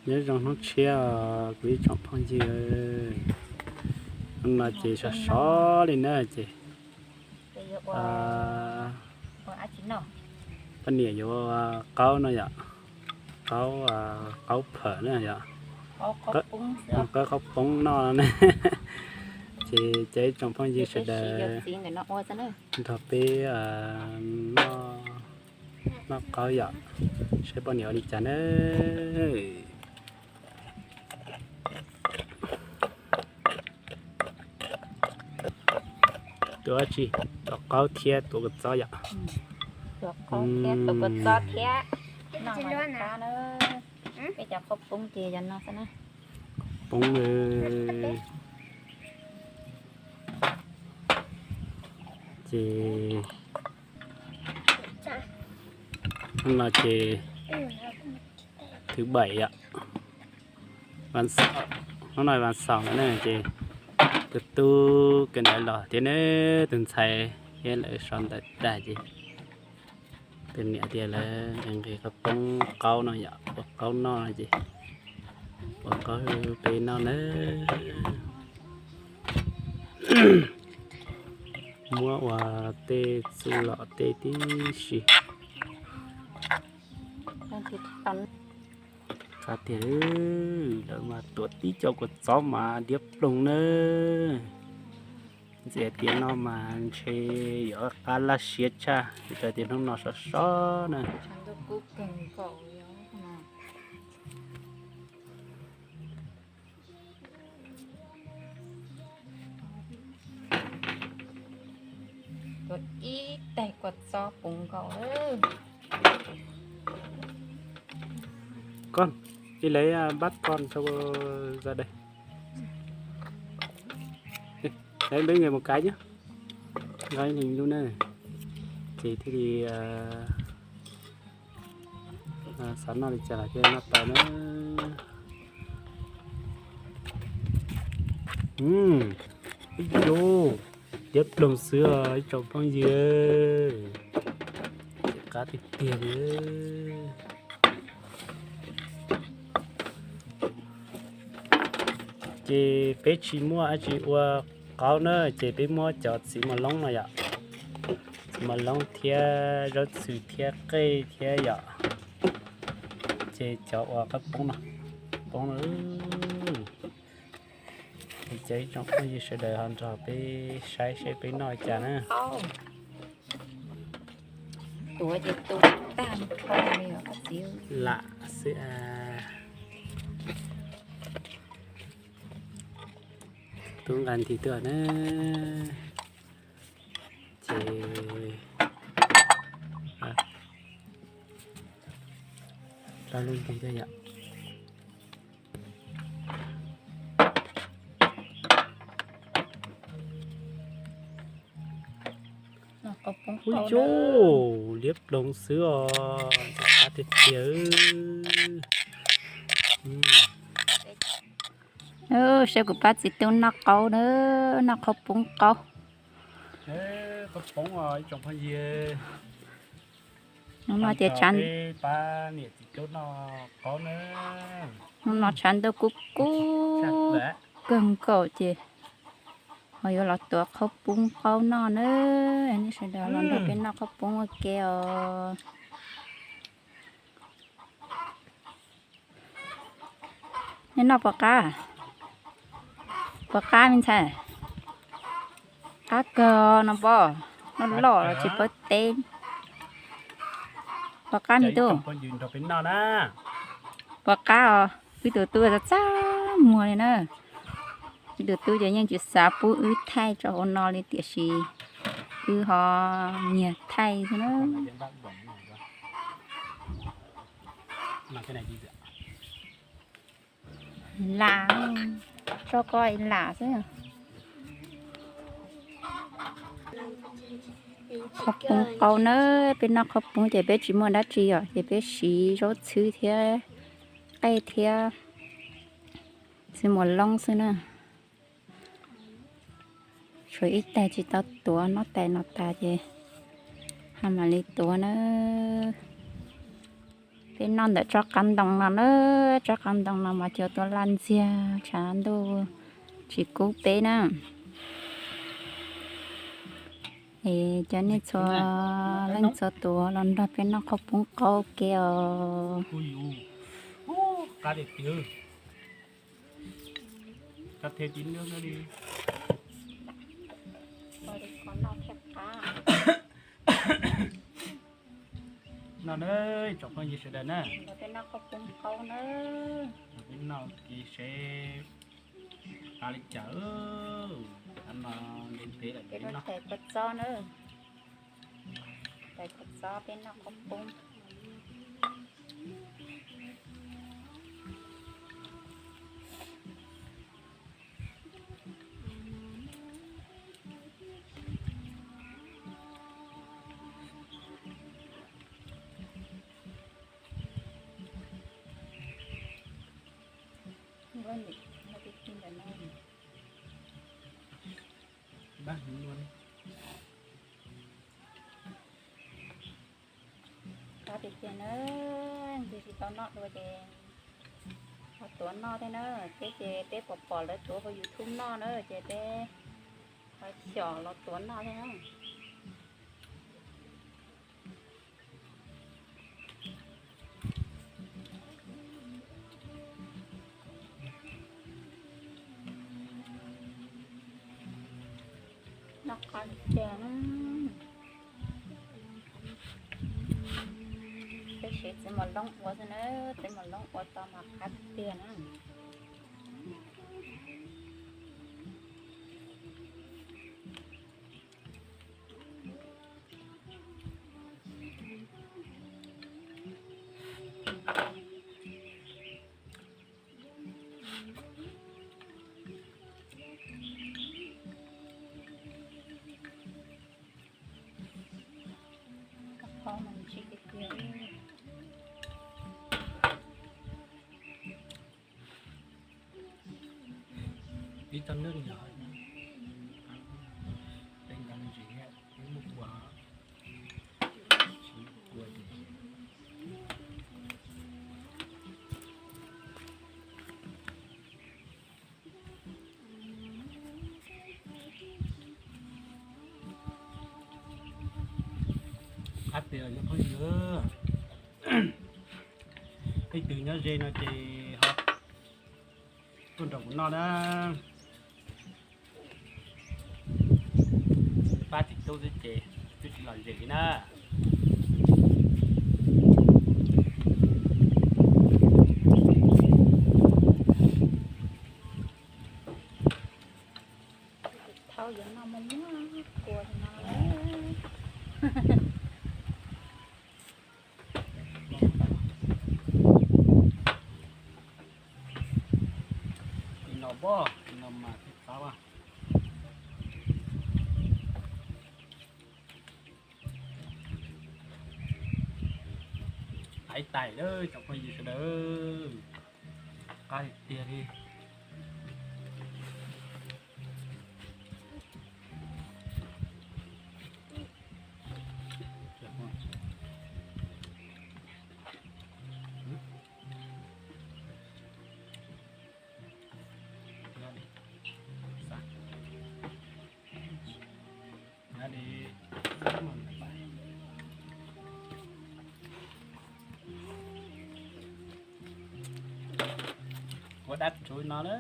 Nyob zoo hnub tshiab os kuv ib tsoom phooj ywg. Hnub no ces sov sov li na ces poj niam yuav qaub no yom, qaub, qaub phawm na yom, qaub qaub poob noj ne. Ces cov ib tsoom phooj ywg sawv daws nrog peb noj, noj qaub yom, saib poj niam ua li cas na. Tuav dab tsi? Tuav qaub thiab tuav kua txob yom. Peb cov qaub poob ces yog no xwb na. Poob ces hnub no ces thứ bảy yom, hnub no vas xaum na ces tus tub kawg ntawd los thiab ne, tus ntxhais thiab lawv sov ntawv tag ces tus niam tias lawv nqis nqis qaub poob qaub no yom, ua qaub noj no ces ua qaub peb noj na. Muab ua tej txuj lom tej tib si. Qab tiag, lawv mas tuav tib co kua txob mas diab ploog na. Ntxias tias no mas ntshe yuav qab laj siab tshaj, vim tias hnub no sov sov na. Tuav ib tais kua txob poob nkaus. Con, đi lấy, à, bát con cho gia đình. Đấy, mấy người một cái nhé. Gói hình luôn nè. Ces thiaj li, à, xav noj li cas los thiaj noj tau na. Ib yus, diab ploog xwb os ib tsoom phooj ywg. Qab tiag tiag li. Ces peb tsis muaj dab tsi ua qaub na, ces peb muab cov txiv mos loob no yom, txiv mos loob thiab zaub txhwm thiab qej thiab yom, ces cov ua qaub poob no, poob no. Ces ib tsoom phooj ywg sawv daws ho nrog peb saib seb peb noj li cas na. Lam xwb. Tub nqa nti tuaj na. Ces rau lub nti tuaj yom. Ui yus, liab ploog xwb os, qab tiag tiag. Saib kuv pab txiv tub noj qaub na, noj qaub poob qaub. Hnub no ces tshav, hnub no tshav ntuj kub kub kawg nkaus ces ho yuav los tuav qaub poob qaub noj na. Nej sawv daws los nrog peb noj qaub poob ua ke os. Nej noj puas qab? Puas qab me ntxhais? Qab kawg no pob, noj loj los tsis paub teb. Puas qab me tub? Puas qab os? Wb tus tub txaj txaj muag li na. Wb tus tub ces yeej tsis xav pub wb thaij rau hauv no li tiam sis wb ho nyiag thaij xwb na. Lam, tso ko lam xwb. Qaub poob qaub na, peb noj qaub poob ces peb tsis muaj dab tsi os, ces peb siv zaub txhwb thiab qej thiab txiv mos loob xwb na. Tshuav ib tais tsis tau tuav, noj tais no tas ces ho mam li tuav na. Peb noj ntawm tsob qab ntoo no na, tsob qab ntoo no mas cua tuaj laj ntxiag, tshav ntuj tsis kub peb na. Es cov nej txhua leej txhua tus los nrog peb noj qhaub poob qaub ke os. No na, tsoom phooj ywg sawv daws na, peb noj qhaub poob qaub na, peb noj ke seb qab li cas. Qab no ntev ntev lawm, peb noj tais kua txob na, tais kua txob peb noj qhaub poob. Qab tiag tiag na, ntxim tsis tau noj dua ces ho tuav noj thiab na. Peb ces peb pom pom lawv tuav hauv YouTube noj na ces peb ho xyom los tuav noj thiab na. Noj qab tiag. Peb siv txiv mos loob ua xwb na, txiv mos loob ua tau mas qab tiag na. Ib txoj neej yog, peb nkag ntsis thiab, peb muab kua, tsis muab kua ces qab tiag cov phooj ywg. Leej twg nyob ze no ces ho tuaj nrog kuv noj na. Pab tsis tub xwb ces twb tsis lom zem li na. Thaub yuav noj muaj muaj kua no. Ib no pab, ib no mas thiaj qab. Hais tais lawm tsoom phooj ywg sawv daws, qab tiag tiag li. Ua dab tsuv no na.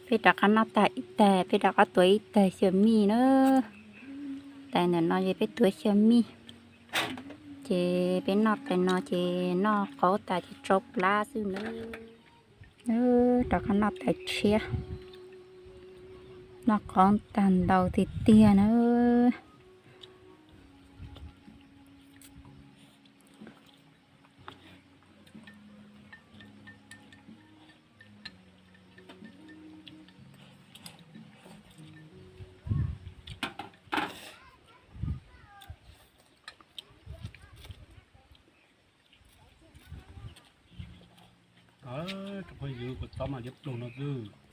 Peb rov qab noj tag ib tag, peb rov qab tuav ib tag xyaw mij na. Tais ntawm no ces peb tuav xyaw mij, ces peb noj tais no ces noj qauv tas ces tsau plab xwb na. Rov qab noj tais tshiab, noj qauv tag ntau tiag tiag na. Tsoom phooj ywg, kua txob mas liab ploog no xwb.